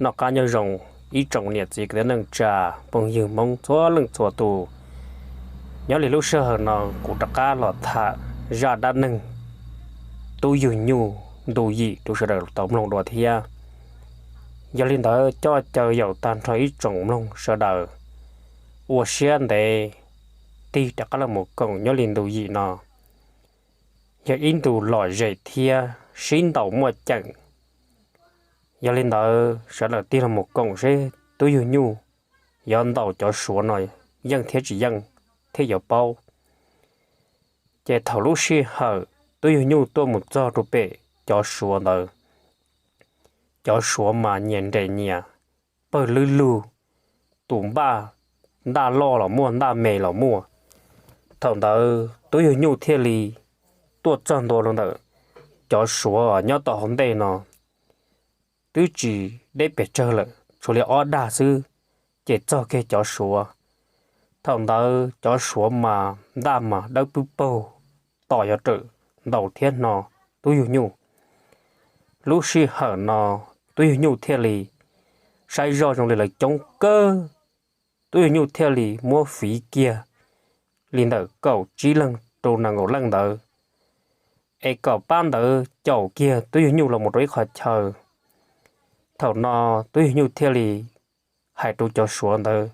Noj qab nyob zoo ib tsoom niam txiv kwv tij neej tsa phooj ywg Hmoob txhua leej txhua tus. Nyob li lub sij hawm no kuv rov qab los tham zaj dab neeg tub yug nyuj ntu yim rau sawv daws tau mloog dua thiab. Yog li ntawd coj caw yaum tag nrho ib tsoom mloog sawv daws ua siab ntev tig rov qab los mus koom nyob li ntu yim no. Yog ib ntu lom zem thiab sib ntaus muaj ceem. Yog li ntawd sawv daws tig los mus koom seb tub yug nyuj yuav ntaus cov suav no yeej thiab tsis yeej thiaj yuav paub. Ces thaum lub sij hawm tub yug nyuj tuaj mus txog rau pem cov suav ntawd, cov suav mas nyias nres nyias, pawg lwb lug, tus npaj ntaj loj los muaj ntaj me los muaj. Thaum ntawd tub yug nyuj thiaj li tuaj txog ntua rau ntawm cov suav nyob tom hauv ntej no, twb tsis deb pes tsawg lawm, tshuav li ob dag xwb ces txog kiag cov suav. Thaum ntawd cov suav mas ntaj mas dawb pwb paug, tos yuav rawm ntaus thiab hno tub yug nyuj. Lub sij hawm no tub yug nyuj thiaj li saib zoj zoo li lawv coob kawg, tub yug nyuj thiaj li muab fiv kiag li ntawm kaum tsib leeg rau nees nkaum leej ntawd, es kom pab ntawd caum kiag tub yug nyuj los mus rau ib qhov chaw. Thaum no tub yug nyuj thiaj li hais rau cov suav ntawd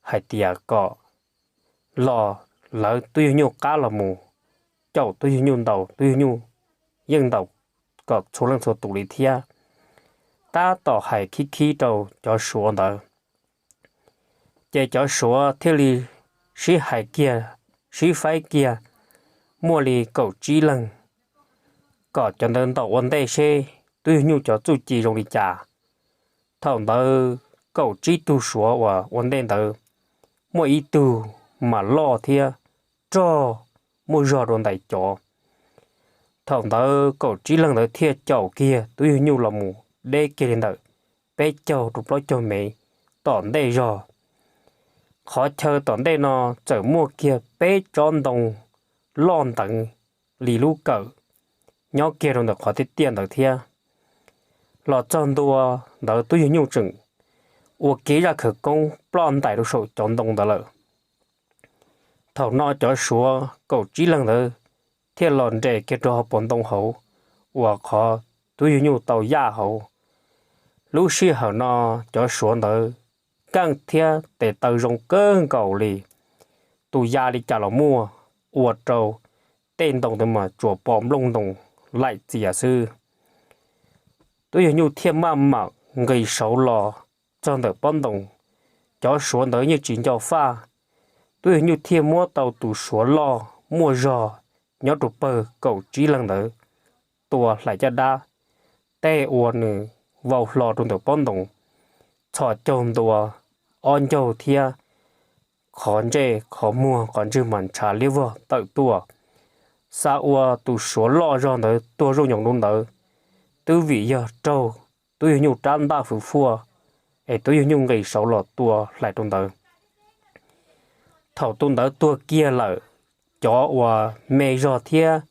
hais tias kom los lawv tub yug nyuj qab los mus caum tub yug nyuj ntaus tub yug nyuj, yeej ntaus kom txhua leej txhua tus li thiab. Tab tom hais khib khib rau cov suav ntawd, ces cov suav thiaj li sib hais kiag, sib faib kiag, muaj li kaum tsib leeg, kom cov ntawd ntaus ua ntej seb tub yug nyuj cov txuj ci zoo li cas. Thaum ntawd kaum tsib tug suav uas ua ntej ntawd, muaj ib tug mas loj thiab rog muaj zog dua ntais cov. Thaum ntawd kaum tsib leeg ntawd thiaj caum kiag tub yug nyuj los mus deb kiag li ntawm peb caug rau plaub caug mev tom ntej zog. Qhov chaw tom ntej no txawm muaj kiag peb tsob ntoo loj nteev li lub kawm nyob kiag rau ntawm qhov tiaj tiaj ntawd thiab. Los txog ntua ntawd tub yug nyuj tseem ua kiag zaj khawv koob ploj ntais rau saum cov ntoo ntawd lawm. Thaum no cov suav kaum tsib leeg ntawd thiaj los nres kiag rau hauv paus ntoo hauv uas qhov tub yug nyuj tau yaj hauv. Lub sij hawm no cov suav ntawd keej thiab tes taw zoo kawg nkaus li, tus ya li cas los muaj, ua rau tej ntoo ntawd mas tsuas pom nplooj ntoo laim txias xwb. Tub yug nyuj thiaj maj mam nqis saud los txog ntawm pob ntoo, cov suav ntawd yeej tsis nco faj. Tub yug nyuj thiaj muab tau tus suav loj muaj zog nyob rau pawg kaum tsib leeg ntawd tua hlais caj dab, tej ua nws vau hlo rau ntawm pob ntoo, txhos caug ntua ob ncaug thiab qhov ntsej qhov muag qhov ntswg mas ntshav liab vog tawm tuaj. Xa ua tus suav loj zog ntawd tuag zuj nyoos rau ntawd, twb vim yog raug tub yug nyuj rab ntaj fwv fuaj, es tub yug nyuj nqis saud los tua hlais rau ntawd. Thaum tus ntawd tuag kiag lawm, cov uas me zog thiab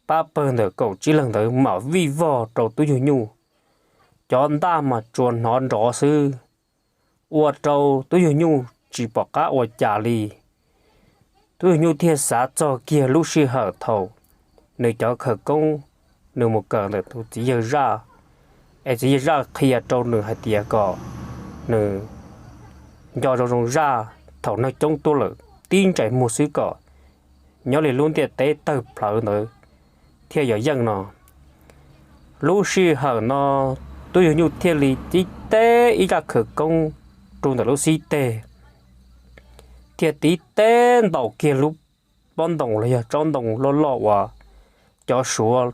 pab pawg ntawm kaum tsib leeg ntawd mam vij vog rau tub yug nyuj. Cov ntaj mas tsuas hnov nrov xwb, ua rau tub yug nyuj tsis pom qab ua cas li. Tub yug nyuj thiaj xav txog kiag lub sij hawm thaum nws cov khawv koob nws mus kawm ntawm tus txiv yawg zaj, es txiv yawg zaj qhia rau nws hais tias kom nws nco zoo zoo zaj, thaum neeg coob tuaj lawm tib ntsais muag xwb kom nyob li lub ntiaj teb tawg plhawv ntawd thiaj yuav yeej no. Lub sij hawm no tub yug nyuj thiaj li tib teb ib zaj khawv koob rau ntawm lub xib teg, thiaj tib teb ntaus kiag lub pob ntoo los yog tsob ntoo loj loj uas cov suav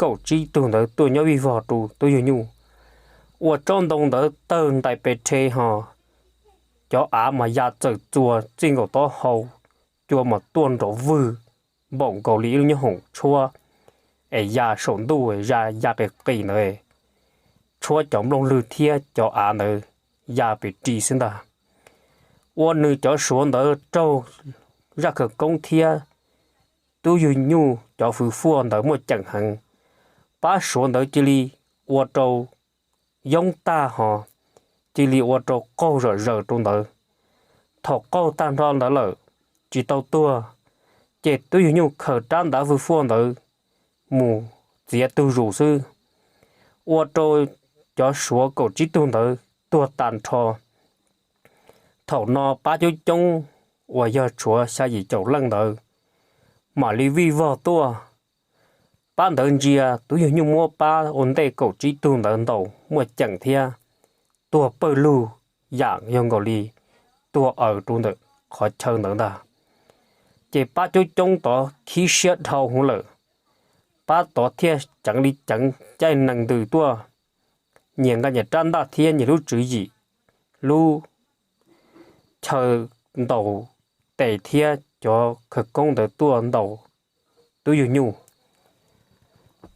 kaum tsib tug ntawd tuaj nyob vij vog rau tub yug nyuj, ua tsob ntoo ntawd tawg ntais pes rhe ho. Cov av mas ya txawm txua txij nkaus taub hau, cua mas tuaj nrov vwg npaum nkaus li ib lub nyoob hoom tshuab, es ya saum ntuj ya ya qis qis ntawd, tshuab cov nplooj lwg thiab cov av ntawd ya pes ris xwb ntag. Ua nws cov suav ntawd raug zaj khawv koob thiab tub yug nyuj cov fwv fuaj ntawd muaj ceem heev, pab suav ntawd cia li ua rau yoob tag ho cia li ua rau qaug zom zaws rau ntawd. Thaum qaug tag nrho ntawd lawm tsis tau tuag, ces Tub Yug Nyuj khaws rab ntav fwj fuaj ntawd mus txiav tug zus xwb, ua rau cov Suav kaum tsib tug ntawd tuag tag nrho. Thaum no pab coob coob uas yog tshuav xya yim caum leej ntawd mam li vij vog tuaj. Pab ntawd ntsia Tub Yug Nyuj muab pab ua ntej kaum tsib tug ntawd ntaus muaj ceem thiab tuag pawg lug yam yog nkaus li tuag aws rau ntawm qhov chaw ntawd ntag. Ces pab coob coob tod khib siab dhau hwv lawm, pab tod thiaj ceev li ceev caij nees ntws tuaj, nyias nqa nyias rab ntaj thiab nyias lub tswv yim, lub chaw ntaus tes thiab cov khawv koob ntawd tuaj ntaus Tub Yug Nyuj.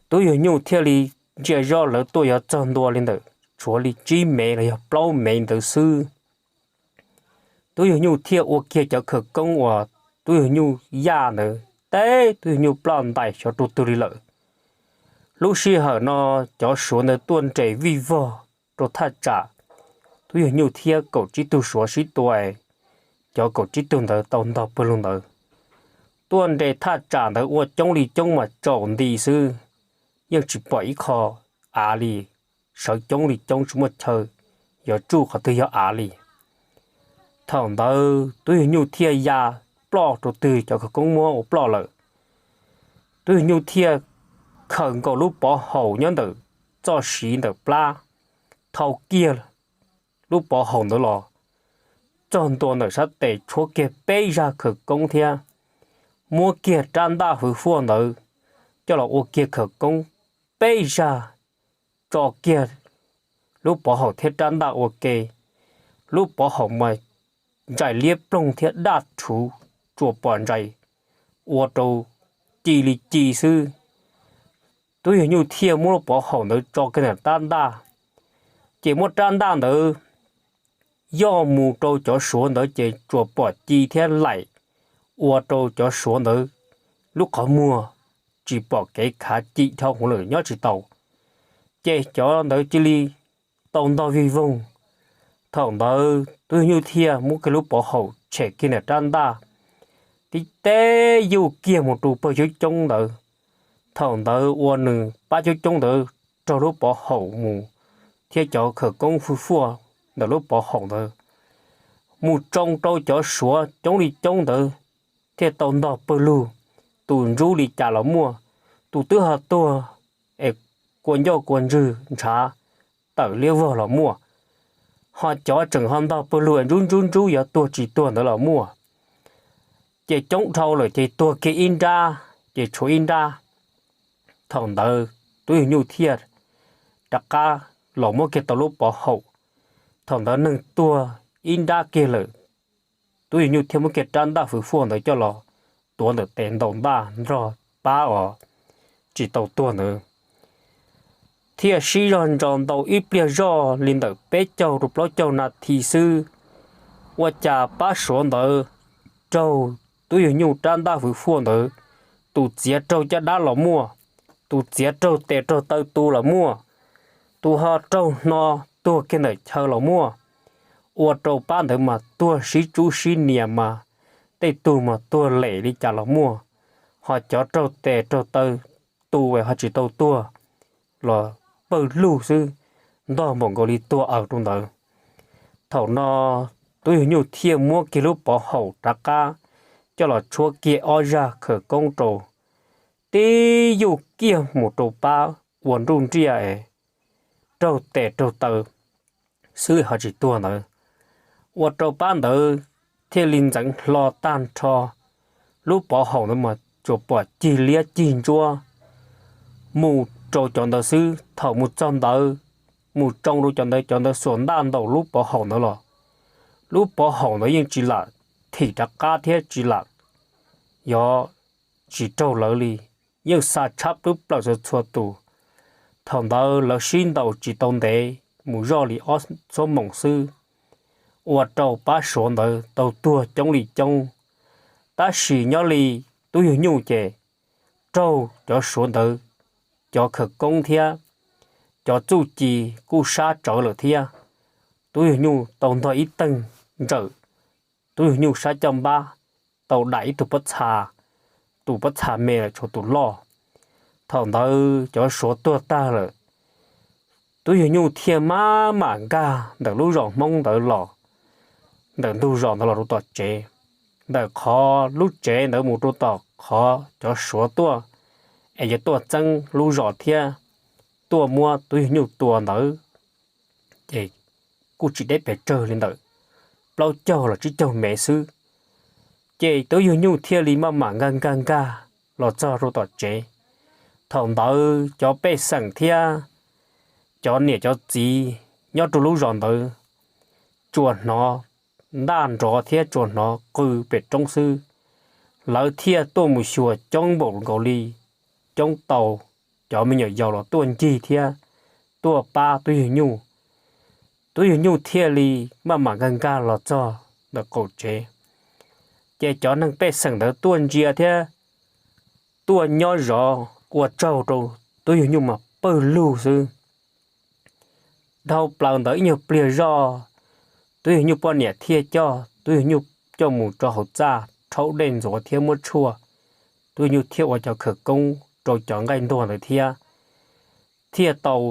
Tub Yug Nyuj thiaj li ntsia zoj lawv tuaj yuav txog ntua li ntawm tshuav li tsib mev los yog plaub mev ntawd xwb. Tub Yug Nyuj thiaj ua kiag cov khawv koob uas Tub Yug Nyuj yaj ntawd teb Tub Yug Nyuj ploj ntais xyov rau twg li lawm. Lub sij hawm no cov Suav ntawd tuaj nres vij vog rau thaj tsam, Tub Yug Nyuj thiab kaum tsib tug Suav sib tua, cov kaum tsib tug ntawd tau ntog pawg lug ntawd tuaj nres thaj tsam ntawd ua coob li coob mas tsaus nti xwb, yeej tsis pom ib qho av li, sawv coob li coob tsis muaj chaw yuav tsuj qhov twg yog av li. Thaum ntawd Tub Yug Nyuj thiaj ya ploj rau twg cov khawv koob muab ua ploj lawm. Tub Yug Nyuj thiaj khaws nkaus lub pov haum nyob ntawm txoj siv ntawm plab, thau kiag lub pov haum ntawd los txog ntua ntawm sab tes tshuab kiag peb zaj khawv koob thiab muab kiag rab ntaj fwv fuaj ntawd coj los ua kiag khawv koob peb zaj, tso kiag lub pov haum thiab rab ntaj ua ke. Lub pov haum mas ntsais liab ploog thiab daj rhuv, tsuas pom ntsais ua rau ci li ci xwb. Tub Yug Nyuj thiaj muab lub pov haum ntawd tso kiag ntawm rab ntaj, ces muab rab ntaj ntawd yoj mus rau cov Suav ntawd ces tsuas pom ci thiab laim ua rau cov Suav ntawd lub qhov muag tsis pom kev khav ci dhau hwv lawm nyob tsis tau. Ces cov ntawd cia li tau ntog vij voog. Thaum ntawd Tub Yug Nyuj thiaj muab kiag lub pov haum tshem kiag ntawm rab ntaj, tib teb yuj kiag mus rau pawg coob coob ntawd. Thaum ntawd ua nws pab coob coob ntawd raug lub pov haum mus thiab cov khawv koob fwj fuaj ntawm lub pov haum ntawd mus tsoo rau cov Suav coob li coob ntawd thiaj tau ntog pawg lug, tus ntsub li cas los muaj, tus twb ho tuag es kua ncauj kua ntswg ntshav tawm liab vog los muaj, ho cov tseem ho ntog pawg lug ntsub ntsub ntsub yuav tuag tsis tuag ntawd los muaj. Ces coob dhau lawm ces tuag kiag ib nrab ces tshuav ib nrab. Thaum ntawd Tub Yug Nyuj thiaj rov qab los muab kiag tau lub pov haum. Thaum ntawd neeg tuag ib nrab kiag lawm, Tub Yug Nyuj thiaj muab kiag rab ntaj fwv fuaj ntawd coj los tuav ntawm tes ntaus ntaj nrog pab uas tsis tau tuag ntawd, thiaj sib zog ntso ntaus ib pliag zoj li ntawm peb caug rau plaub caug nas this xwb. Ua cas pab Suav ntawd raug Tub Yug Nyuj rab ntaj fwv fuaj ntawd, tus txiav raug caj dab los muaj, tus txiav raug tes raug taw tu los muaj, tus ho raug hno tuag kiag ntawm chaw los muaj. Ua rau pab ntawd mas tuag sib tsub sib nias mas tej tug mas tuag lem li cas los muaj, ho cov raug tes raug taw tu ho tsis tau tuag los pawg lug xwb, ntog npaum nkaus li tuag aws rau ntawd. Thaum no Tub Yug Nyuj thiaj muab kiag lub pov haum rov qab coj los tshuab kiag ob zaj khawv koob rau, tib yuj kiag mus rau pab ua nruj nriaj es raug tes raug taw xwb ho tsis tuag ntawd. Ua rau pab ntawd thiaj li ntxeev hlo tag nrho, lub pov haum ntawd mas tsuas pom cig liab cig ntsuab mus rau cov ntawd xwb. Thaum mus txog ntawd, mus tsoo rau cov ntawd, cov ntawd xuas ntaj ntaus lub pov haum ntawd los lub pov haum ntawd yeej tsis lam thim rov qab thiab tsis lam, yog tsis raug lawv li, yeej xa tshab plub plaws txhua txhua tus. Thaum ntawd lawv sib ntaus tsis tau ntev, mus zoj li ob xuab moos xwb, ua rau pab Suav ntawd tau tuag coob li coob. Tab sis nyob li Tub Yug Nyuj ces raug cov Suav ntawd cov khawv koob thiab cov txuj ci kuj sab tsawv lawm thiab. Tub Yug Nyuj tau ntog ib teeg ntsawm, Tub Yug Nyuj sab caj npab tau daim ib tug pob txha, tus pob txha me lawm tshuav tus loj. Thaum ntawd cov Suav tuag tag lawm, Tub Yug Nyuj thiaj maj mam nkag ntawm lub zos Hmoob ntawd los, ntawm ntug zos ntawd los rau tom tsev, ntawm qhov lub tsev ntawd mus rau tom qhov cov Suav tuaj es yuav tuaj txeeb lub zos thiab tuaj muab Tub Yug Nyuj tua ntawd, ces kuj tsis deb pes tsawg li ntawm plaub caug los tsib caug mev xwb. Ces Tub Yug Nyuj thiaj li maj mam nkag nkag nkag los txog rau tom tsev. Thaum ntawd cov pej xeem thiab cov niam cov txiv nyob rau lub zos ntawd tsuas hnov ntaj nrov thiab tsuas hnov qw pem roob xwb. Lawv thiaj tuaj mus xyuas coob npaum nkaus li coob tau cov me nyuam yaus los tuaj ncig thiab tuaj pab Tub Yug Nyuj. Tub Yug Nyuj thiaj li maj mam nkag nkag los txog ntawm qaum tsev. Ces cov neeg pej xeem ntawd tuaj ntsia thiab tuaj nyob zov ua tsaug rau Tub Yug Nyuj mas pawg lug xwb. Dhau plaws ntawd ib nyuag pliag zoj, Tub Yug Nyuj poj niam thiaj coj Tub Yug Nyuj coj mus rau hauv txaj rhaub dej ntxuav thiab muab tshuaj. Tub Yug Nyuj thiaj ua cov khawv koob rau cov nqaij ntuag ntawd thiab, thiaj tau,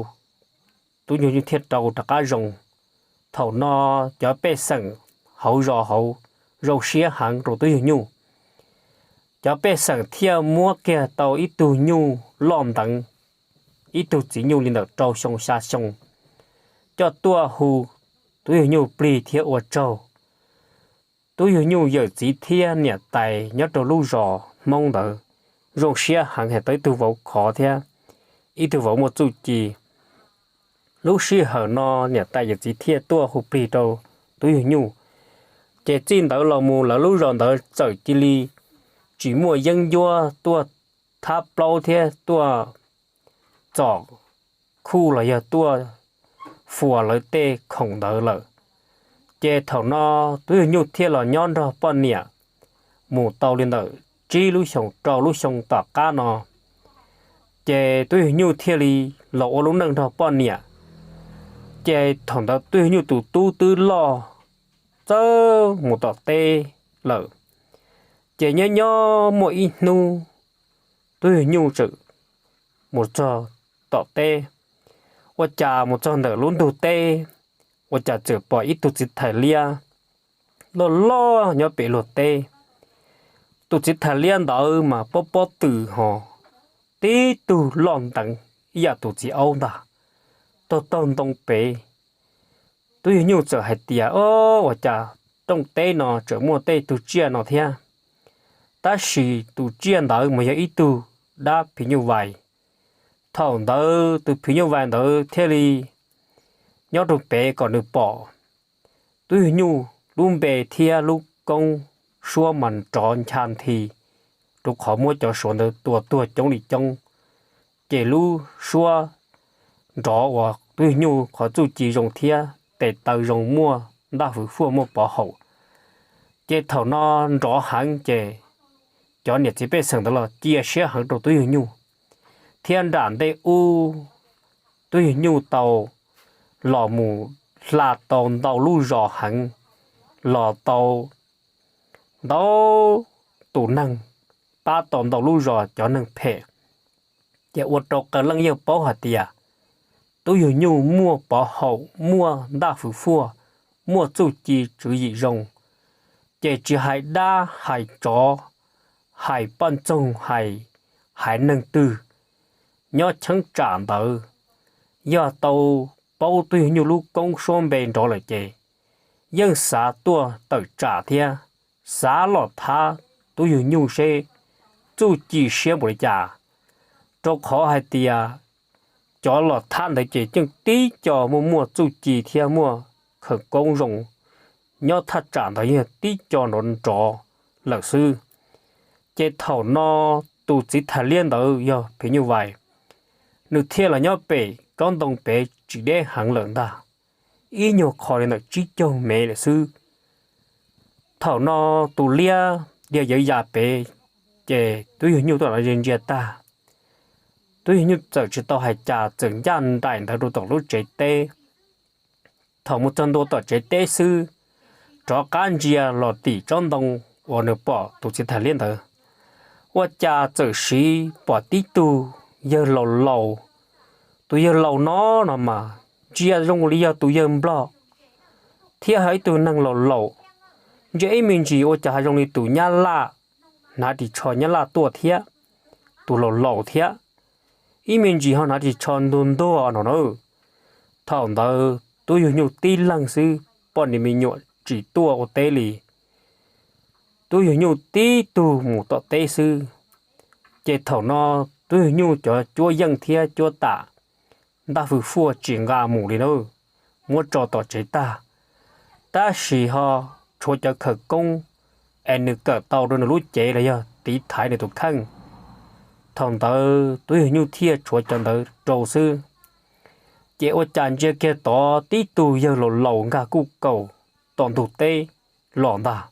Tub Yug Nyuj thiaj rau rov qab zoo. Thaum no cov pej xeem hauv zos hauv zoo siab heev rau Tub Yug Nyuj. Cov pej xeem thiaj muab kiag tau ib tug nyuj loj nteev, ib tug txiv nyuj li ntawm rau xyoo xya xyoo, coj tuaj hu Tub Yug Nyuj plig thiab ua tsaug. Tub Yug Nyuj yawm txiv thiab niam tais nyob rau lub zos Hmoob ntawd zoo siab heev hais tau ib tug vauv khov thiab ib tug vauv muaj txuj ci. Lub sij hawm no niam tais yawm txiv thiaj tuaj hu plig rau Tub Yug Nyuj. Ces txij ntawd los mus lawv lub zos ntawd txawm cia li tsis muaj yeeb ncuab tuaj thab plaub thiab tuaj txom khuj los yog tuaj fuas lawv tej khoom ntawd lawm. Ces thaum no Tub Yug Nyuj thiaj los nyob nrog poj niam mus tau li ntawm tsib lub xyoos rau lub xyoo tom qab no, ces Tub Yug Nyuj thiaj li los ua lub neej nrog poj niam. Ces thaum ntawd Tub Yug Nyuj tus tub twb loj txawj mus tom teb lawm. Ces nyob nyob muaj ib hnub Tub Yug Nyuj txawm mus txog tom teb, ua cas mus txog ntawm lub ntug teb, ua cas txawm pom ib tug txiv thais liab loj loj nyob pem luag teb. Tus txiv thais liab ntawd mas pob pob twm ho tib tug loj nteev ib yam tus txiv aub ntag, taug taug ntoo pem. Tub Yug Nyuj txawm hais tias, O, ua cas rooj teb no tseem muaj tej tug tsiaj no thiab? Tab sis tus tsiaj ntawd mas yog ib tug dab phim nyuj vais. Thaum ntawd tus phim nyuj vais ntawd thiaj li nyob rau pem kom nws pom. Tub Yug Nyuj lub npe thiab lub koob suab mas nrov ncha nthi, rau qhov muab cov Suav ntawd tua tuag coob li coob. Ces lub suab nrov uas Tub Yug Nyuj qhov txuj ci zoo thiab tes taw zoo muaj ntaj hwv fuaj muaj pov haum. Ces thaum no nrov heev ces cov niam txiv pej xeem ntawd los cia siab heev rau Tub Yug Nyuj, thiab nram ntej ub Tub Yug Nyuj tau los mus hla tau ntau lub zos heev, los tau ntau tus neeg, pab tau ntau lub zos cov neeg phem. Ces ua rau qee leej yeej paub hais tias Tub Yug Nyuj muaj pov haum, muaj ntaj hwv fuaj, muaj txuj ci tswv yim zoo. Ces tsis hais dab hais tsov, hais poj ntxoog hais haiv neeg twg nyob cheeb tsam ntawd, yog tau paub Tub Yug Nyuj lub koob suab npe nrov lawm ces yeej xav tuaj tawm tsam thiab xav los thab Tub Yug Nyuj seb txuj ci siab npaum li cas. Rau qhov hais tias cov los thab ntawd ces yeej tib co muaj muaj txuj ci thiab muaj khawv koob zoo, nyob thaj tsam ntawd yog tib co nrov nrov lawm xwb. Ces thaum no tus txiv thais liab ntawd yog phim nyuj vais, nws thiaj los nyob pem tsob ntoo pem tsis deb heev lawm ntag, ib nyuag qho li ntawm tsib caug mev lawm xwb. Thaum no tus liab dhia yawv ya pem, ces Tub Yug Nyuj tuaj los ntsia ntsia tag, Tub Yug Nyuj txawm tsis tau hais cas, txawm ncaj nraim ntawd rau tom lub tsev teb. Thaum mus txog ntua tom tsev teb xwb, rov qab ntsia los tim tsob ntoo uas nws pom tus txiv thais liab ntawd, ua cas txawm siv pom tib tug yawg laus laus. Tus yawg laus no no mas ntsia zoo li yog tus yawg nplog thiab ho ib tug neeg laus laus. Ntsia ib me ntsis ua cas ho zoo li tus nyab laj hnav ris tsho nyab laj tuaj thiab, tus laus laus thiab. Ib me ntsis ho hnav ris tsho ntuag ntuag no na. Thaum ntawd Tub Yug Nyuj tib leeg xwb, poj niam me nyuam tsis tuaj ua teb li. Tub Yug Nyuj tib tug mus tom teb xwb. Ces thaum no Tub Yug Nyuj cov cuab yeej thiab cuab tam ntab fwj fuaj tsis nqa mus li na, muab tso tom tsev tag. Tab sis ho tshuav cov khawv koob es nws kawm tau rau nws lub cev los yog tiv thaiv nws tus kheej. Thaum ntawd Tub Yug Nyuj thiaj tshuav cov ntawd rau xwb. Ces ua cas ntsia kiag tod tib tug yawg laus laus nkag kuj kaus tom ntug teb los ntag.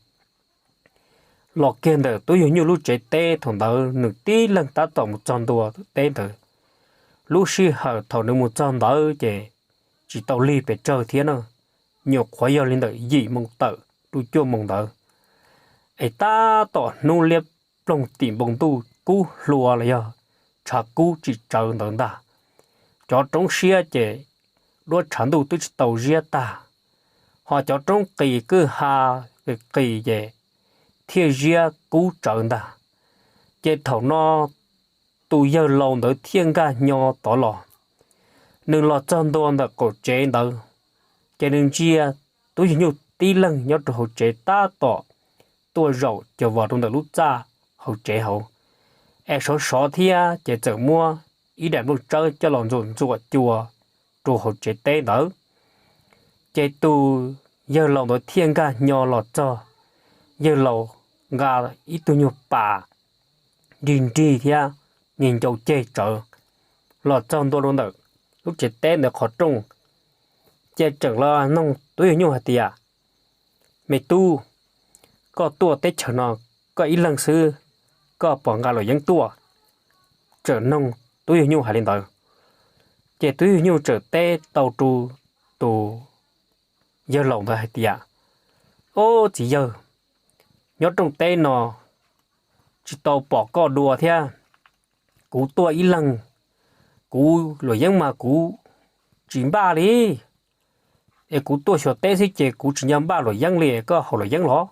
Los kiag ntawm Tub Yug Nyuj lub tsev teb, thaum ntawd nws tib leeg tab tom mus txog ntua teb ntawd. Lub sij hawm thaum nws mus txog ntawd ces tsis tau lig pes tsawg thiab na, nyuam qhuav yog li ntawm yim moo tawm rau cuaj moo ntawd. Es tab tom hnub liab ploog tim npoo ntuj kub hlua los yog tshav kub tsim tsawv ntawd ntag. Cov roob siab ces duab tshav ntuj twb tsis tau ziab tag, ho cov roob qis kwj ha qis qis ces thiaj ziab kub tsawv ntag. Ces thaum no tus yawg laus ntawd thiaj nkag hnyo tod los. Nws los txog ntua ntawm qaum tsev ntawd, ces nws ntsia Tub Yug Nyuj tib leeg nyob rau hauv tsev tab tom tuaj zaum cuag vos rau ntawm lub txaj hauv tsev hauv, es sov sov thiab ces txawm muab ib daim nplooj tsawb coj los ntxuam ntxuam cua rau hauv tsev teb ntawd. Ces tus yawg laus ntawd thiaj nkag hnyo los txog, yawg laus nqa ib tug nyuag pas nrig nrig thiab niag ncau ceg tsawv los txog ntua rau ntawm lub tsev teb ntawd qhov rooj. Ces tseem los noog Tub Yug Nyuj hais tias, Me tub, koj tuaj teb chaws no koj ib leeg xwb, koj puas nqa luam yeeb tuaj? Tseem noog Tub Yug Nyuj hais li ntawd. Ces Tub Yug Nyuj tseem teb tau rau tus yawg laus ntawd hais tias, Ob txiv yawg, nyob rooj teb no tsis tau pom koj dua thiab. Kuv tuaj ib leeg, kuv luam yeeb mas kuv tsis npaj li, es kuv tuaj xyuas teb xwb ces kuv tsis nco npaj luam yeeb li, koj haus luam yeeb los?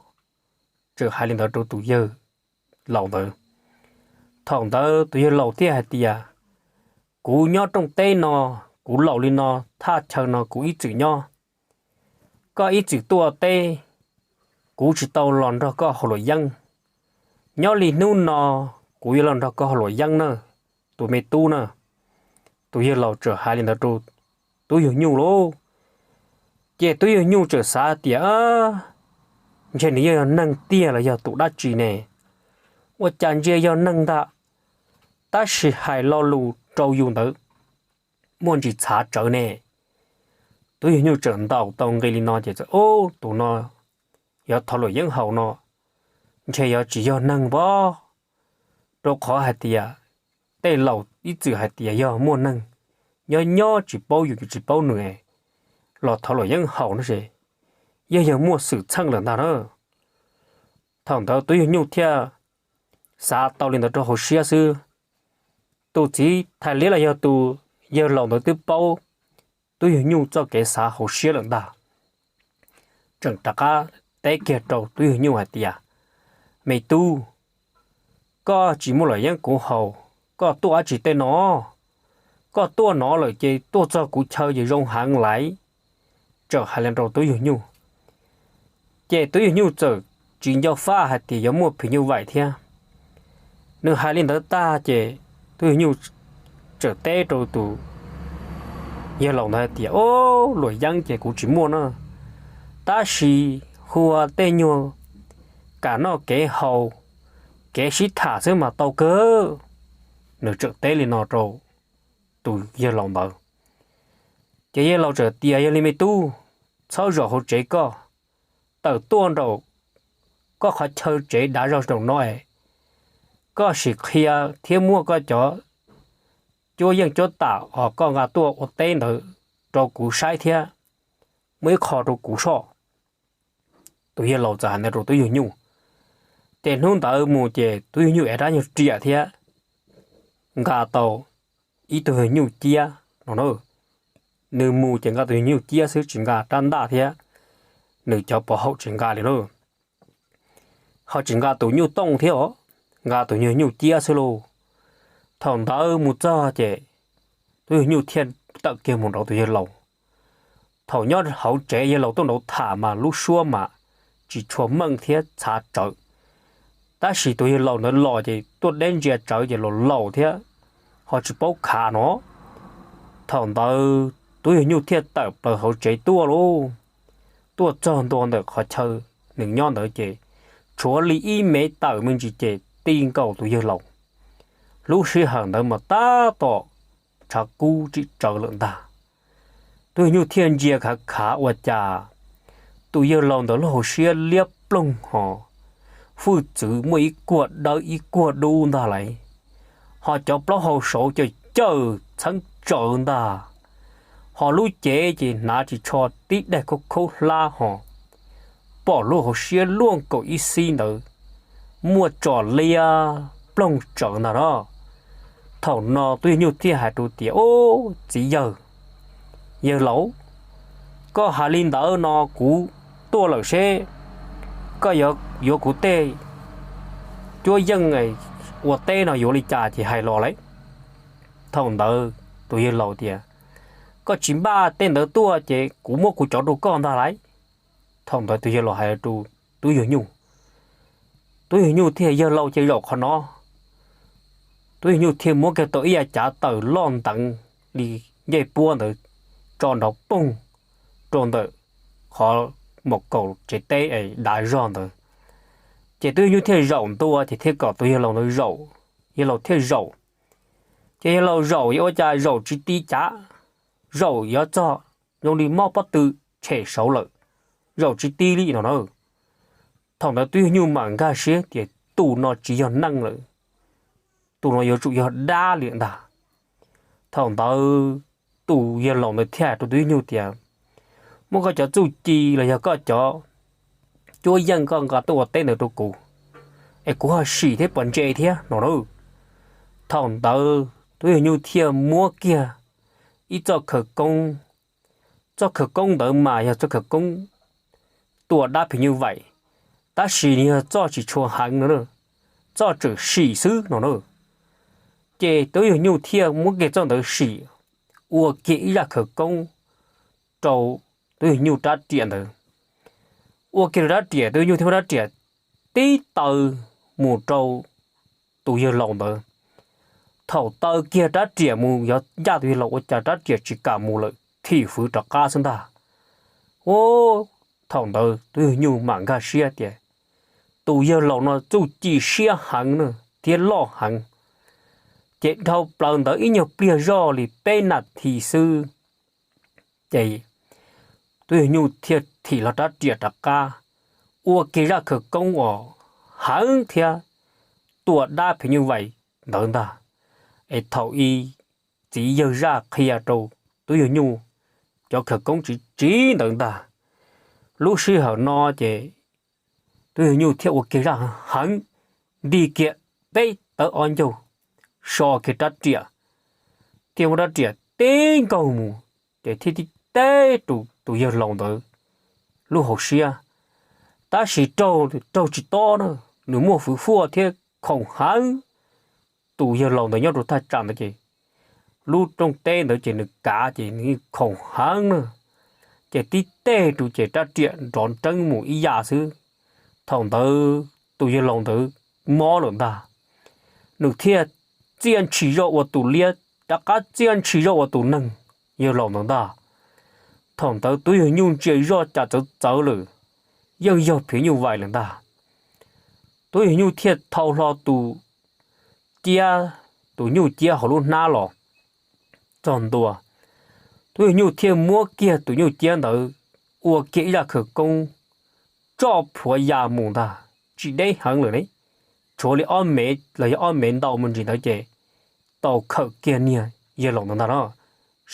Tseem hais li ntawd rau tus yawg laus ntawd. Thaum ntawd tus yawg laus thiaj hais tias, Kuv nyob rooj teb no, kuv laus li no, thaj chaw no kuv ib txwm nyob. Koj ib txwm tuaj teb, kuv tsis tau los nrog koj haus luam yeeb. Nyob li hnub no kuv yuav los nrog koj haus luam yeeb na, tus me tub na. Tus yawg laus tseem hais li ntawd rau Tub Yug Nyuj lauj. Ces Tub Yug Nyuj tseem xav tias, Ntshe nws yog neeg tiag los yog tus dab tsi ne? Ua cas ntsia yog neeg ntag, tab sis hais lo lus rau yus ntawd muaj ntsis txhav tsawv ne. Tub Yug Nyuj tseem ntaus tau nqi li no ces, Ub, tus no yuav thov luam yeeb haus no, ntshe yuav tsis yog neeg pob. Rau qhov hais tias tej laus ib txwm hais tias yog muaj neeg nyob nyob tsis paub yus tsis paub nws los thov luam yeeb haus no ces yeej yog muaj xwm txheej lawm ntag na. Thaum ntawd Tub Yug Nyuj thiaj xav tau li ntawd rau hauv siab xwb. Tus txiv thais liab los yog tus yawg laus ntawd twb paub Tub Yug Nyuj txoj kev xav hauv siab lawm ntag. Tseem rov qab teb kiag rau Tub Yug Nyuj hais tias, Me tub, koj tsis muaj luam yeeb kuv haus, koj tuaj dab tsi tej no? Koj tuaj no lawm ces tuaj txog kuv chaw ces zoo heev lais. Tseem hais li rau Tub Yug Nyuj. Ces Tub Yug Nyuj txawm tsis nco fab hais tias yuav muaj phim nyuj vaim thiab. Nws hais li ntawd tag ces Tub Yug Nyuj tseem teb rau tus yawg laus ntawd hais tias, Ob, luam yeeb ces kuv tsis muaj na, tab sis hu ua tej nyuag kam noj kev haus, kev sib tham xwb mas tau kawg. Nws tseem teb li no rau tus yawg laus ntawd. Ces yawg laus tseem tias, Yog li me tub, txhob zaum hauv tsev koj, tawm tuaj nraum koj qhov chaw tsev dav zog nraum no es koj sim qhia thiab muab koj cov cuab yeej cuab tam os, koj nqa tuaj ua teb ntawd rau kuv saib thiab muab ib qho rau kuv soj. Tus yawg laus txawm hais ntawd rau tub yawg nyuj, ces hnub ntawd mus ces tub yawg nyuj ev rab nyuag riam thiab nqa tau ib tug yawg nyuj ciab no na. Nws mus ces nqa tus yawg nyuj ciab xwb, tsis nqa rab ntaj thiab nws cov pov haum tsis nqa li na. Ho tsis nqa tus nyuj tooj thiab os, nqa tus yawg nyuj ciab xwb lauj. Thaum ntawd mus txog ces tub yawg nyuj thiaj tawm kiag mus nraud tus yawg laus. Thaum nyob hauv tsev yawg laus tuaj nraud tham mas lub suab mas tsis tshua meej thiab txhav tsawv. Tab sis tus yawg laus ntawd los ces tuaj deb ntsia tsawv ces laus laus thiab ho tsis paub khav no. Thaum ntawd tub yawg nyuj thiaj tawm plaws hauv tsev tuaj lauj. Tuaj txog ntua ntawm qhov chaw nws nyob ntawd ces tshuav li ib mev tawm me ntsis ces ti nkaus tus yawg laus. Lub sij hawm ntawd mas tab tom tshav kub tsim tsawv lawm ntag. Tub yawg nyuj thiaj ntsia khav khav ua cas tus yawg laus ntawd lub hauv siab liab ploog ho hwj txwv muaj ib kuag dawb ib kuag dub ntag lauj. Ho cov plaub hau saud cawm cawm txheeb tsawv ntag. Ho lub cev ces hnav tsis tsho tib daig khaub khaub hlab ho pom lub hauv siab luaj nkaus ib xib ntawd, muaj tso liab ploog tsawv ntag no. Thaum no tub yawg nyuj thiaj hais rau tias, Ub, txiv yawg, yawg laus, koj hais li ntawd no kuv tuaj lawm seb koj yuav kuv tej cuab yeej ua teb no yuav li cas ces hais los lauj. Thaum ntawd tus yawg laus tias, Koj tsis npaj tej ntawd tuaj ces kuv muab kuv cov rau koj ntag lauj. Thaum ntawd tus yawg laus hais rau tub yawg nyuj, tub yawg nyuj thiaj, Yawg laus ces zaum qhov no. Tub yawg nyuj thiaj muab kiag tau ib yav cav taws loj nteev li ncej puab ntawd tso nrov poog rau ntawm qhov maum kaum tsev teb dav zog ntawd. Ces tub yawg nyuj thiaj zaum ntua ces thiaj kom tus yawg laus ntawd zaum. Yawg laus thiaj zaum. Ces yawg laus zaum yuav ua cas zaum tsis ti cav, zaum yuav txog zoo li mob pob tw tshem saud lawm, zaum tsis ti li no na. Thaum ntawd tub yawg nyuj mam nkag siab tias tus no tsis yog neeg lawm, tus no yuav tsum yog dab li ntag. Thaum ntawd tus yawg laus ntawd thiaj hais rau tub yawg nyuj tias, Muab koj cov txuj ci los yog koj cov cuab yeej koj nqa tuaj ua teb ntawd rau kuv, es kuv ho sim thiab puas ntse thiab no na. Thaum ntawd tub yawg nyuj thiaj muab kiag ib txoj khawv koob. Txoj khawv koob ntawd mas yog txoj khawv koob tua dab phim nyuj vaim, tab sis nws yog txoj tsis tshua heev no, txoj tseem sim xwb no na. Ces tub yawg nyuj thiaj muab kiag txoj ntawd sim, ua kiag ib zaj khawv koob rau tub yawg nyuj rab riam ntawd. Ua kiag rau rab riam, tub yawg nyuj thiaj muab rab riam tib taw mus rau tus yawg laus ntawd. Thaum taw kiag rab riam mus yuav ncaj tus yawg laus ua cas rab riam tsis kam mus lawm, thim fwv rov qab xwb ntag. Ub, thaum ntawd tub yawg nyuj mam nkag siab tias tus yawg laus no txuj ci siab heev na thiab loj heev. Ces dhau plaws ntawd ib nyuag pliag zoj li peb nas this xwb, ces tub yawg nyuj thiaj thim hlo rab riam rov qab, ua kiag zaj khawv koob uas heev thiab tua dab phim nyuj vaim ntawd ntag. Es thaum ub txiv yawg zaj qhia rau tub yawg nyuj cov khawv koob tsiv tsiv ntawd ntag. Lub sij hawm no ces tub yawg nyuj thiaj ua kiag zaj heev, nti kiag peb tawb ob ncaug, so kiag rab riam, thiaj muab rab riam tib nkaug mus, ces thiaj tib teb rau tus yawg laus ntawd lub hauv siab. Tab sis raug tsis tob na, nws muaj fwv huaj thiab khoom heev. Tus yawg laus ntawd nyob rau thaj tsam ntawd ces lub rooj teb ntawd ces nws kav ces nws khoom heev na, ces tib teg rau ces rab riam nrov nreeb mus ib yam xwb. Thaum ntawd tus yawg laus ntawd mob lawm ntag, nws thiaj txia ntshis zoj ua tus liab, rov qab txia ntshis zoj ua tus neeg, yawg laus ntawd ntag. Thaum ntawd tub yawg nyuj ntsia zoj cas txawv txawv lawm, yeej yog phim nyuj vaim lawm ntag. Tub yawg nyuj thiaj thau hlo tus ciab, tus nyuj ciab hauv lub hnab los txog ntua. Tub yawg nyuj thiaj muab kiag tus nyuj ciab ntawd ua kiag ib zaj khawv koob, tso plhuav ya mus ntag, tsis deb heev lawm ne, tshuav li ob mev los yog ob mev ntau me ntsis ntawd ces tau khawm kiag niag yawg laus ntawd ntag no,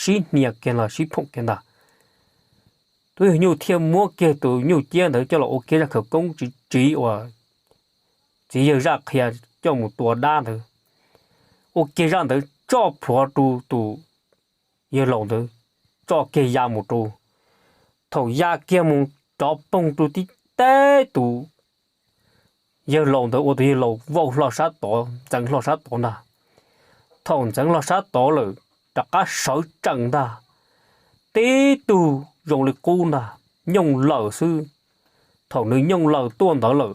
sib hnia kiag los sib phoom kiag ntag. Tub yawg nyuj thiaj muab kiag tus nyuj ciab ntawd coj los ua kiag zaj khawv koob tsiv tsiv uas txiv yawg zaj qhia coj mus tua dab ntawd, ua kiag zaj ntawd tso plhuav rau tus yawg laus ntawd, tso kiag ya mus rau. Thaum ya kiag mus rov poog rau tib teb tus yawg laus ntawd ua tus yawg laus vau hlo sab tod ntxeev hlo sab tod ntag. Thaum ntxeev hlo sab tod lawm rov qab sawv tsees ntag, tib tug zoo li qub ntag, nyooj lawm xwb. Thaum nws nyooj lawm tuaj ntawd lawm,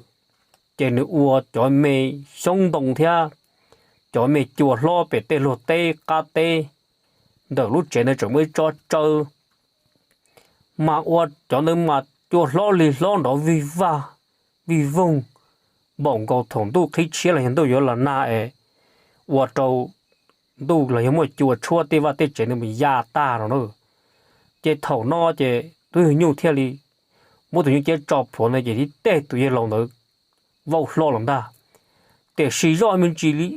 ces nws ua cov me xyoob ntoo thiab cov me cua hlob pem tej luag teb qab teb ntawm lub tsev ntawd tseem muaj ib tsob tsawb, mas ua cov ntawd mas cua hlob li hlob nrov vij vaj vij voog, npaum nkaus thaum ntuj qhib tshiab los yog ntuj yuav los nag es ua rau ntuj los yog muaj cua tshuab tej vaj tej tsev ntawd mus ya tag no na. Ces thaum no ces tub yawg nyuj thiaj li muab tus nyuj ciab tso plhuav ntawd ces tib teg tus yawg laus ntawd vau hlo lawm ntag. Tiam sis zoj me ntsis li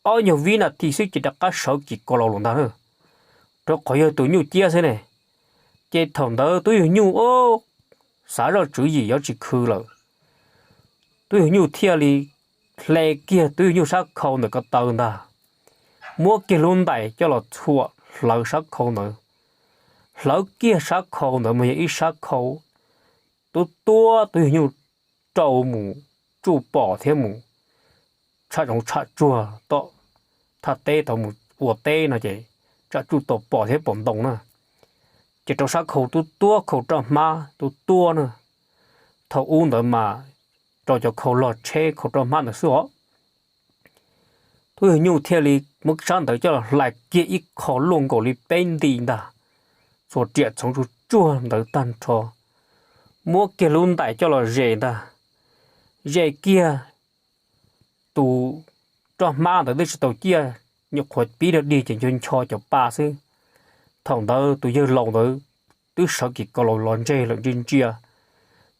ob nyuag vib nas this xwb ces rov qab sawv kis ko laus lawm ntag na, rau qhov yog tus nyuj ciab xwb ne. Ces thaum ntawd tub yawg nyuj xav zoj tswv yim yuav tsis khw lawm, tub yawg nyuj thiaj li hle kiag tub yawg nyuj sab khau ntawm ko taw ntag, muab kiag lub ntais coj los txhuam hlawv sab khau ntawd. Hlawv kiag sab khau ntawd mas yog ib sab khau tub tuab tub yawg nyuj rau mus tsuj pom thiab mus tsham zoov tsham tsuag tom thaj teb tau mus ua teb no ces tsam tsuj tau pom thiab pom ntoo na. Ces rau sab khau tub tuab khau roj hmab tub tuab na. Thaum ub ntawd mas rau cov khau log tsheb khau roj hmab ntawd xwb os. Tub yawg nyuj thiaj li muab sab ntawd coj los hlais kiag ib qho luaj nkaus li peb nti ntag, txhua riam txhoov tsuj tsuag ntawd tag nrho, muab kiag lub ntais coj los zes ntag, zes kiag tus roj hmab ntawd twb tsis tau ciaj, nyuam qhuav pib rau dig ces ncho ncho cov pa xwb. Thaum ntawd tus yawg laus ntawd twb sawv kis ko laus los ntseg lawm ntsia ntsia,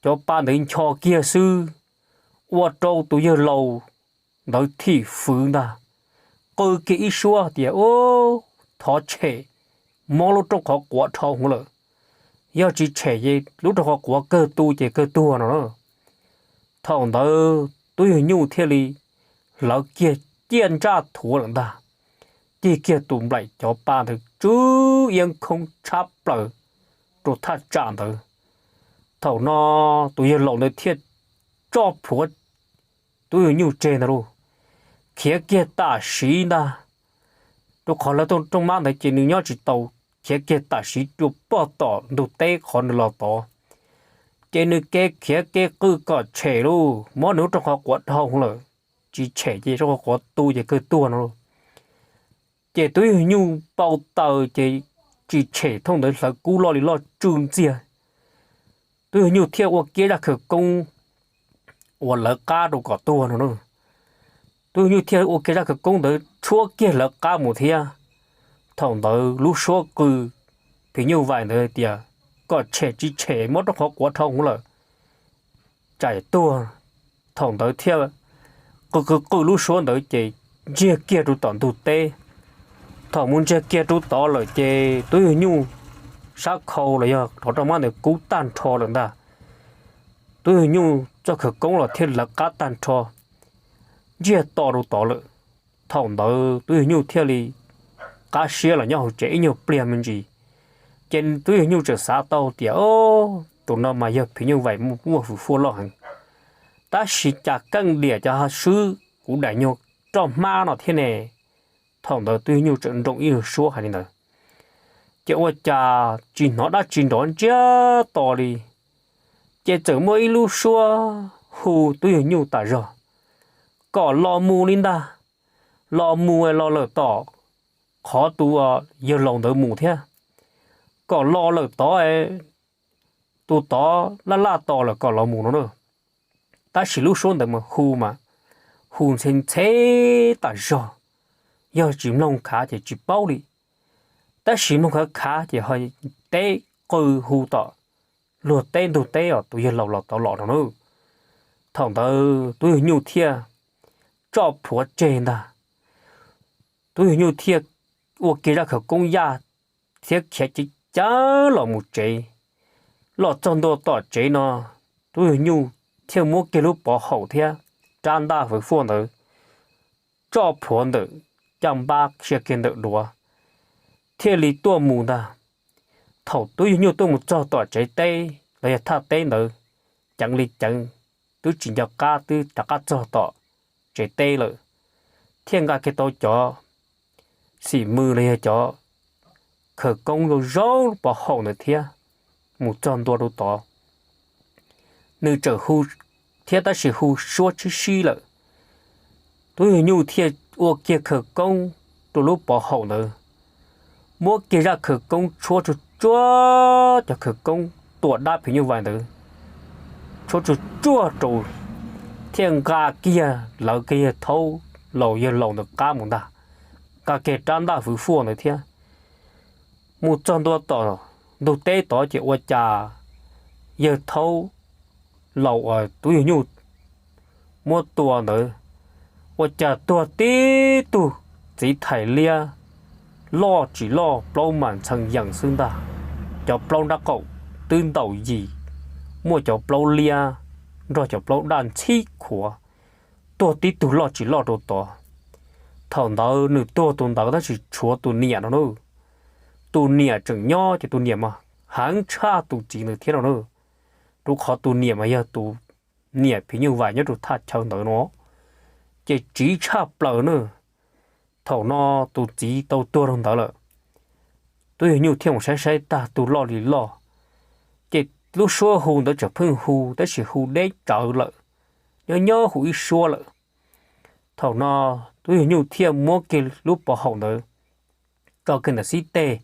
cov pa ntawd ncho kiag xwb, ua rau tus yawg laus ntawd thim fwv ntag, qw kiag ib suab tias, Thov tshem, mob lub rooj qhov quav dhau hwv lawm, yog tsis tshem ces lub rooj qhov quav kawg tu ces kawg tuag no na. Thaum ntawd tub yawg nyuj thiaj li hlawv kiag ciaj ntsaj thuav lawm ntag, cig kiag tus nplaim cov pa ntawd tswb iab khoob tshab plaws rau thaj tsam ntawd. Thaum no tus yawg laus ntawd thiaj tso plhuav tub yawg nyuj tseg ntag lauj, khiav kiag tam sim ntag, rau qhov lawv rooj hmab ntawd ces nws nyob tsis tau, khiav kiag tam sim rau pog tom ntug teb qhov nws los tod, ces nws ke khiav ke qw kom tshem lauj, mob nws lub rooj qhov quav dhau lawm, tsis tshem ces rooj qhov quav tu ces kawg tuag no lauj. Ces tub yawg nyuj npau taws ces tsis tshem, thaum ntawd hlawv kub loj li loj tsw ntxiag. Tub yawg nyuj thiaj ua kiag zaj khawv koob uas lawv qab rau kom tuag no na. Tub yawg nyuj thiaj ua kiag zaj khawv koob ntawd tshuab kiag lawv qab mus thiab. Thaum ntawd lub suab qw phim nyuj vais ntawd tias, Kom tshem tsis tshem mob rooj qhov quav dhau hwv lawm, tsam tuag. Thaum ntawd thiaj qw qw qw lub suab ntawd ces ntsiag kiag rau tom ntug teb. Thaum mus ntsiag kiag rau tod lawm ces tub yawg nyuj sab khau los yog qhov roj hmab ntawd kub tag nrho lawm ntag. Tub yawg nyuj txoj khawv koob los thiaj lawv qab tag nrho, ntsiag to rau tod lawm. Thaum ntawd tub yawg nyuj thiaj li qab siab los nyob hauv tsev ib nyuag pliag me ntsis. Ces tub yawg nyuj txawm xav tau tias, Tus no mas yog phim nyuj vais muaj hwj fuaj loj heev, tab sis cas keej diam cov swb kuv daim nyuag roj hmab no thiab ne. Thaum ntawd tub yawg nyuj txawm nroo ib nyuag suab hais li ntawd, ces ua cas tsis hnov dab tsi nrov ntsiag to li, ces txawm muaj ib lub suab hu tub yawg nyuj tas zog, Kom los mus li ntag, los mus los lawm tom qhov tus yawg laus ntawd mus thiab, kom los lawm tod, tus tod laj laj tos lawm kom los mus no na. Tab sis lub suab ntawd mas hu mas hu ntxhe ntxhe tas zog, yog tsis mloog khav ces tsis paub li, tab sis mloog khav khav ces ho teb qw hu tom luag teb ntug teb os, tus yawg laus los tod los no na. Thaum ntawd tub yawg nyuj thiaj tso plhuav tseg ntag. Tub yawg nyuj thiaj ua kiag zaj khawv koob yaj thiab khiav ceev ceev los mus tsev. Los txog ntua tom tsev no, Tub Yug Nyuj thiaj muab kiag lub pov haum thiab rab ntaj fwv fuaj ntawd tso plhuav ntawm caj npab, sia kiag ntawm duav, thiaj li tuaj mus ntag. Thaum Tub Yug Nyuj tuaj mus txog tom tsev teb los yog thaj teb ntawd, ceev li ceev, twb tsis nco qab twb rov qab txog tom tsev teb lawm, thiaj nqa kiag tau cov xim mws los yog cov khawv koob zoo zoo pov haum ntawd thiab mus txog ntua rau tod. Nws tseem hu thiab tab sis hu suab tshib sib lawm. Tub Yug Nyuj thiaj ua kiag khawv koob rau lub pov haum ntawd, muab kiag zaj khawv koob tshuab tsuag tsuag, cov khawv koob tua dab phim nyuj vais ntawd tshuab tsuag tsuag rau, thiaj nqa kiag lawv kiag yawg thaub laus yawg laus ntawd qab mus ntag, nqa kiag rab ntaj fwv fuaj ntawd thiab mus txog ntua tom ntug teb tod ces ua cas yawg thaub laus uas Tub Yug Nyuj muab tua ntawd, ua cas tuag tib tug txiv thais liab loj tsis loj, plaub mas ntxhee yees xwb ntag. Cov plaub nraub qaum twb ntaus yim, muaj cov plaub liab nrog cov plaub daj ntxhib khuav, tuag tib tug loj tsis loj rau tod. Thaum ntawd nws tuag tus ntawd tab sis tshuav tus niam no na. Tus niam tseem nyob ces tus niam mas heev tshaj tus txiv ntawd thiab no na, rau qhov tus niam mas yog tus niam phim nyuj vais nyob rau thaj chaw ntawd no, ces tsiv tshaj plaws na. Thaum no tus txiv tau tuag rau ntawd lawm, Tub Yug Nyuj thiaj mus saib saib tag tus loj li loj, ces lub suab hu ntawd tseem pheej hu tab sis hu deb tsawv lawm, nyob nyob hu ib suab lawm. Thaum no Tub Yug Nyuj thiaj muab kiag lub pov haum ntawd tso kiag ntawm xib teg.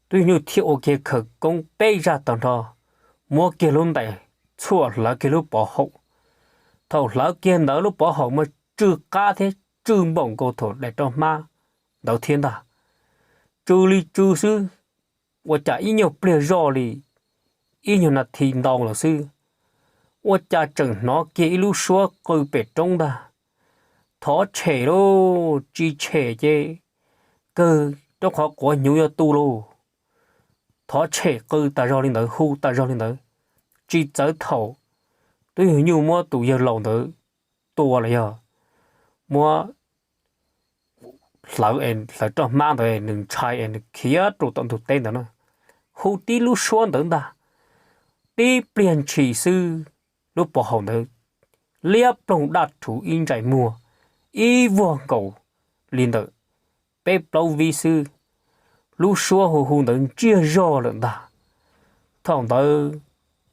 Tub Yug Nyuj thiaj ua kiag khawv koob peb zaj tag nrho, muab kiag lub ntais txhuam hlawv kiag lub pov haum. Thaum hlawv kiag ntawd lub pov haum mas tsw qab thiab tsw npaum nkaus thaum daim roj hmab ntawd thiab ntag. Tsw li tsw xwb, ua cas ib nyuag pliag zoj li ib nyuag nas this ntau lawm xwb, ua cas tseem hnov kiag ib lub suab qw pem roob ntag: Thov tshem lauj, tsis tshem ces kawg rau qhov quav hnyuv yuav tu lauj. Thov tshem, qw tas zog li ntawd, hu tas zog li ntawd, tsis txawv thaum Tub Yug Nyuj muab tus yawg laus ntawd tua los yog muab hlawv, hlawv roj hmab ntawd nws ntshai es nws khiav rau tom ntug teb ntawd na. Hu tib lub suab ntawd ntag, tib pliag ntshis xwb, lub pov haum ntawd liab ploog daj rhuv ib ntsais muag, ib vuag nkaus li ntawm peb plaub vib xwb. Lub suab hu hu ntawd ntsiag zog lawm ntag. Thaum ntawd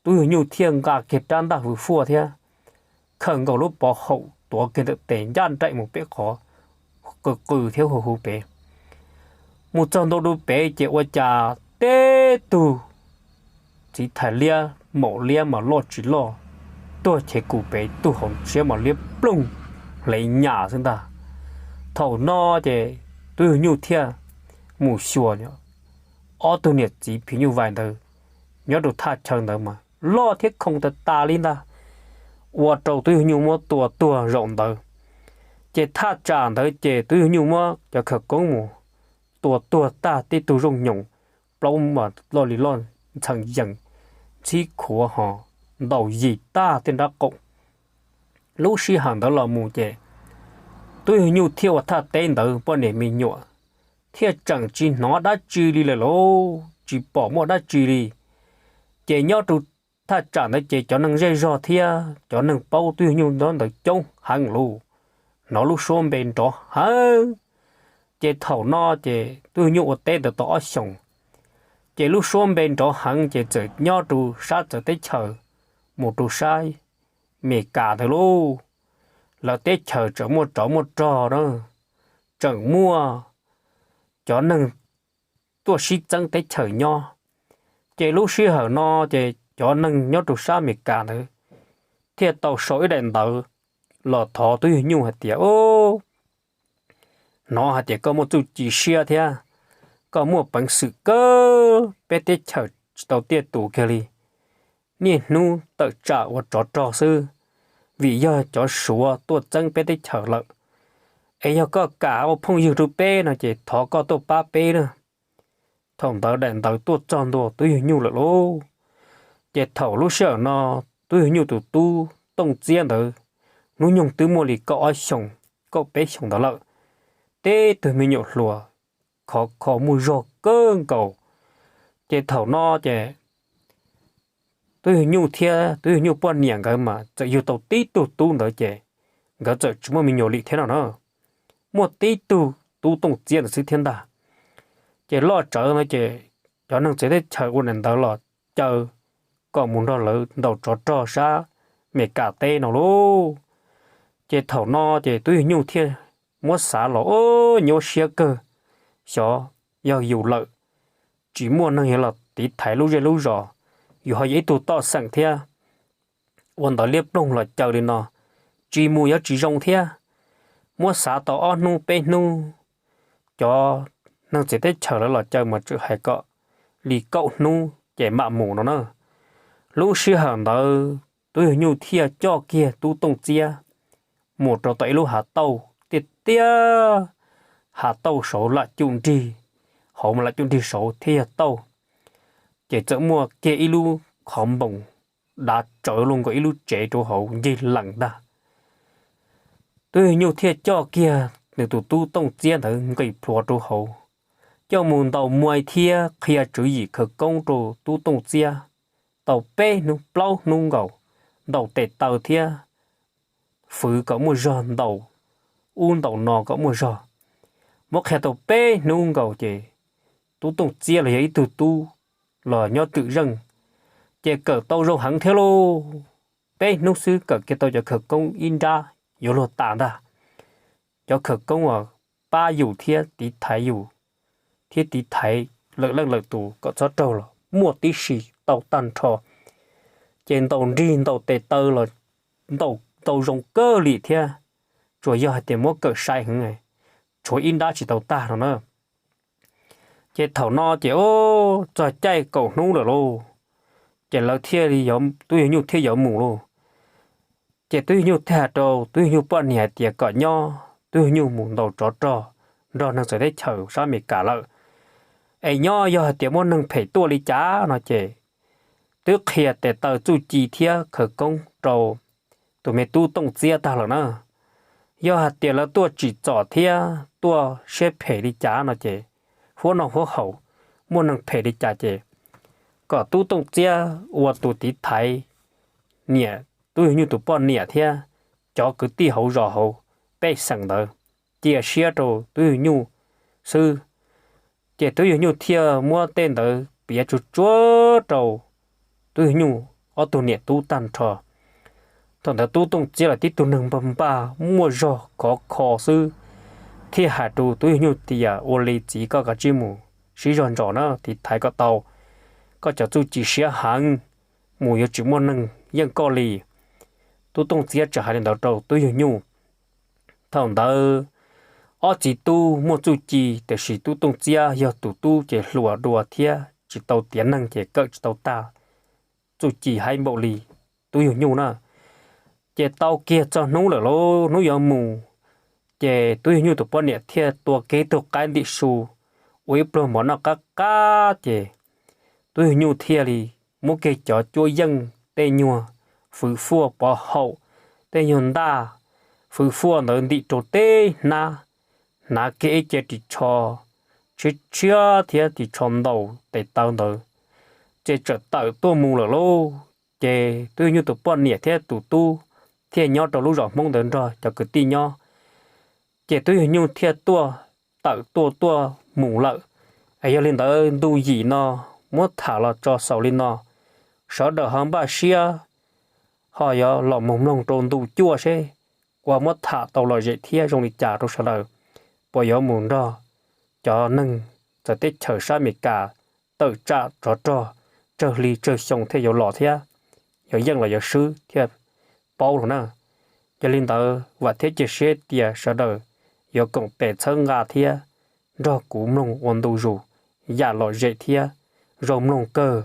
Tub Yug Nyuj thiaj nqa kiag rab ntaj fwv fuaj thiab khawm nkaus lub pov haum tuav kiag ntawm tes ncaj nraim mus pem qhov qw qw thiab hu hu pem. Mus txog ntua rau pem ces ua cas tib tug txiv thais liab maum liab mas loj tsis loj, tuag chev kus pem, tug hauv siab mas liab ploog hle nyam xwb ntag. Thaum no ces Tub Yug Nyuj thiaj mus xyuas ob tug niam txiv phim nyuj vais ntawd nyob rau thaj chaw ntawd mas loj thiab khoo tas tas li ntag, ua rau Tub Yug Nyuj muab tua tuag zaum ntawd. Ces thaj tsam ntawd ces Tub Yug Nyuj muab cov khawv koob mus tua tuag tag tib tug zooj nyoos, plaub mas loj li loj, ntxhee yees, ntxhib khuav ho ntaus yim tag tej nraub qaum. Lub sij hawm ntawd los mus ces Tub Yug Nyuj thiaj ua thaj teb ntawd poj niam me nyuam thiaj tseem tsis hnov dab tsi li lawm lauj, tsis pom muaj dab tsi li. Ces nyob rau thaj tsam ntawd ces cov neeg zej zog thiab cov neeg paub Tub Yug Nyuj nyob ntawd coob heev lauj, hnov lub suab npe nrov heev. Ces thaum no ces Tub Yug Nyuj ua teb ntawd tau ob xyoos, ces lub suab npe nrov heev ces txawm nyob rau sab txawv teb chaws mus rau sab Amelikas ntawd lauj. Lawv teb chaws tseem muaj tsov muaj rog na, tseem muaj cov neeg tuaj sib txeeb teb chaws nyob. Ces lub sij hawm no ces cov neeg nyob rau sab Amelikas ntawd thiaj tau sau ib daim ntawv los thov Tub Yug Nyuj hais tias, Hnov hais tias koj muaj txuj ci siab thiab koj muaj peev xwm kawg, peb teb chaws tsis tau tiaj tus kiag li, niaj hnub tawm tsam ua tsov rog xwb, vim yog cov Suav tuaj txeeb peb teb chaws lawm. es yog koj kam ua phooj ywg rau peb no ces thov koj tuaj pab peb na. Thaum ntawd daim ntawv tuaj txog ntua Tub Yug Nyuj lawm lauj. Ces thaum lub sij hawm no Tub Yug Nyuj tus tub Tooj Txiab ntawd hnub nyoog twb muaj li kaum ob xyoos, kaum peb xyoos ntawd lawm. Tib tug me nyuam hluas khov kho muaj zog kawg nkaus. Ces thaum no ces Tub Yug Nyuj thiab Tub Yug Nyuj poj niam nkawd mas txawm yug tau tib tug tub ntawd ces nkawd txawm tsis muaj me nyuam li thiab no na. Muaj tib tug tub Tooj Txiab ntawd xwb thiab ntag. Ces loj tsawv no ces cov neeg txawv teb chaws ua ntawd los caw kom mus nrog lawv ntaus tsov rog sab Meskas teb no lauj. Ces thaum no ces Tub Yug Nyuj thiaj muab xav los, nyuaj siab kawg, xyov yog yus lawm tsis muaj neeg yuav los tiv thaiv lub zej lub zos, yus ho yog ib tug toj xeem thiab, ua ntawv liab ploog los caw li no, tsis mus yuav tsis zoo thiab. Muab xav tau ob hnub peb hnub, cov neeg txawv teb chaws lawv los caw mas tseem hais kom li kaum hnub ces mam mus no na. Lub sij hawm ntawd Tub Yug Nyuj thiaj coj kiag tub Tooj Txiab mus rau tom ib lub hav tauj tiaj tiaj, hav tauj saud lam cum nrig, hauv mas lam cum nrig saud thiaj yog tauj. Ces txawm muaj kiag ib lub qhov npoos dav tsawv luj nkaus ib lub tsev rau hauv ncig lees ntag. Tub Yug Nyuj thiaj coj kiag nws tus tub Tooj Txiab ntawd nqis plhuav rau hauv, coj mus ntaus muaj thiab qhia tswv yim khawv koob rau tub Tooj Txiab tau peb hnub plaub hnub nkaus, ntaus tes taw thiab fwv kom muaj zog, ntaus ub ntaus no kom muaj zog. Muab qhia tau peb hnub nkaus ces tub Tooj Txiab los yog ib tug tub los nyob twm zeej, ces kawm tau zoo heev thiab lauj. Peb hnub xwb kawm kiag tau cov khawv koob ib nrab yuav luag tas ntag. Cov khawv koob uas pab yus thiab tiv thaiv yus, thiab tiv thaiv lawm leej lawm tus kom txhob raug los muaj tib si tau tag nrho. Ces ntaus nrig ntaus tes taw los ntaus tau zoo kawg li thiab, tsuas yog hais tias muab kawm sai heev, tshuav ib nrab tsis tau tag no na. Ces thaum no ces txog caij kaum hnub lawm lauj, ces lawv thiaj li, Tub Yug Nyuj thiaj yuav mus lauj. Ces Tub Yug Nyuj thiaj hais rau Tub Yug Nyuj poj niam hais tias kom nyob, Tub Yug Nyuj mus ntaus tsov rog nrog neeg txawv teb chaws sab Amelikas lawm, es nyob yog hais tias muaj neeg phem tuaj li cas no ces twb qhia tes taw txuj ci thiab khawv koob rau tus me tub Tooj Txiab tag lawm na. Yog hais tias lawv tuaj tsim txom thiab tuaj siab phem li cas no ces huab noj huab haus, muaj neeg phem li cas ces kom tub Tooj Txiab ua tus tiv thaiv niam, Tub Yug Nyuj tus poj niam thiab cov kwv tij hauv zos hauv pej xeem ntawd cia siab rau Tub Yug Nyuj xwb. Ces Tub Yug Nyuj thiaj muab tej ntawd piav tsuag tsuag rau Tub Yug Nyuj ob tug niam tub tag nrho. Thaum ntawd tub Tooj Txiab los tib tug neeg npag npaj muaj zog khov kho xwb, thiaj hais rau Tub Yug Nyuj tias, Ua li txiv, koj kav tsij mus sib zog ntsos na, tiv thaiv kom tau, koj cov txuj ci siab heev, mus yuav tsis muaj neeg yeej koj li. Tub Tooj Txiab txawm hais li ntawd rau Tub Yug Nyuj. Thaum ntawd ob txiv tub muaj txuj ci, tiam sis tub Tooj Txiab yog tus tub ces hluas dua thiab tsis tau tiav neeg ces kawm tsis tau tag txuj ci haib npaum li Tub Yug Nyuj na. Ces tau kiag txog hnub lawm lauj, hnub yuav mus, ces Tub Yug Nyuj tus poj niam thiaj tua kiag tug qaib ntim su, ua ib pluag mov noj qab qab ces Tub Yug Nyuj thiaj li muab kiag cov cuab yeej, tej nyuag fwv fuaj pov haum, tej nyuag ntaj fwv fuaj ntawd ntim rau teb hnab, hnav kiag ib ce ris tsho tshiab tshiab thiab ris tsho ntaus tes taw ntawd, ces txawm tawm tuaj mus lawm lauj. Ces Tub Yug Nyuj tus poj niam thiab tus tub thiaj nyob rau lub zos Hmoob ntawd nrog cov kwv tij nyob. Ces Tub Yug Nyuj thiaj tuaj, tawm tuaj tuaj mus lawm. Es yog li ntawd ntu yim no muab tham los tso xaus li no, sawv daws ho npaj siab ho yuav los mus mloog rau ntu cuaj seb ua muab tham tau lom zem thiab zoo li cas rau sawv daws, puas yuav mus nrog cov neeg txawv teb chaws sab Amelikas tawm tsam tsov rog tsawg hli tsawg xyoo thiaj yuav los thiab, yuav yeej los yuav swb thiaj paub los na. Yog li ntawd vam thiab cia siab tias sawv daws yuav koom tes txhawb nqa thiab nrog kuv mloog ua ntu zus yam lom zem thiab zoo mloog kawg.